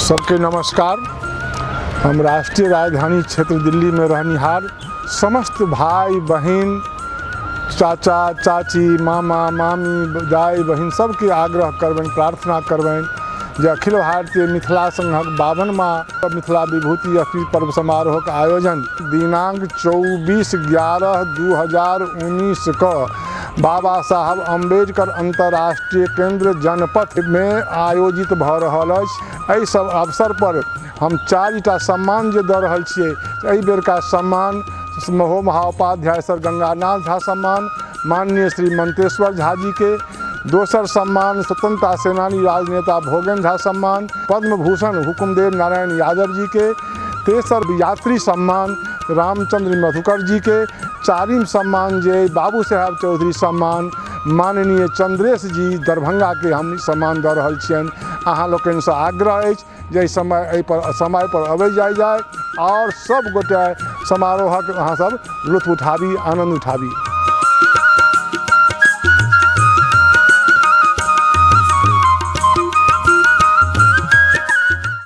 सबके नमस्कार। हम राष्ट्रीय राजधानी क्षेत्र दिल्ली में रहनिहार समस्त भाई बहिन, चाचा चाची, मामा मामी, दाई बहिन सबके आग्रह करबनि, प्रार्थना करबनि जे अखिल भारतीय मिथिला संघक 52वां मिथिला विभूति अस्मृति पर्व समारोहक आयोजन दिनांक 24/11/2019 क बाबा साहब अम्बेडकर अंतर्राष्ट्रीय केंद्र जनपथ में आयोजित भऽ रहल अछि। एहि सब अवसर पर हम 4टा सम्मान जे दऽ रहल छियै, एहि बेरका सम्मान महो महाउपाध्याय सर गंगानाथ झा सम्मान माननीय श्री मंत्रेश्वर झा जी के, दोसर सम्मान स्वतंत्रता सेनानी राजनेता भोगेन झा सम्मान पद्म भूषण हुकुमदेव नारायण यादव जी के, तेसर यात्री सम्मान रामचंद्र मधुकर जी के, चारिम सम्मान जे बाबू साहेब चौधरी सम्मान माननीय चंद्रेश जी दरभंगा के हम सम्मान दऽ रहल छियनि। अहाँ लोकनिसँ आग्रह अछि जे एहि समय एहि पर समय पर अबै जाय जाय और सब गोटे समारोहक अहाँ सब लुत्फ उठाबी, आनंद उठाबी।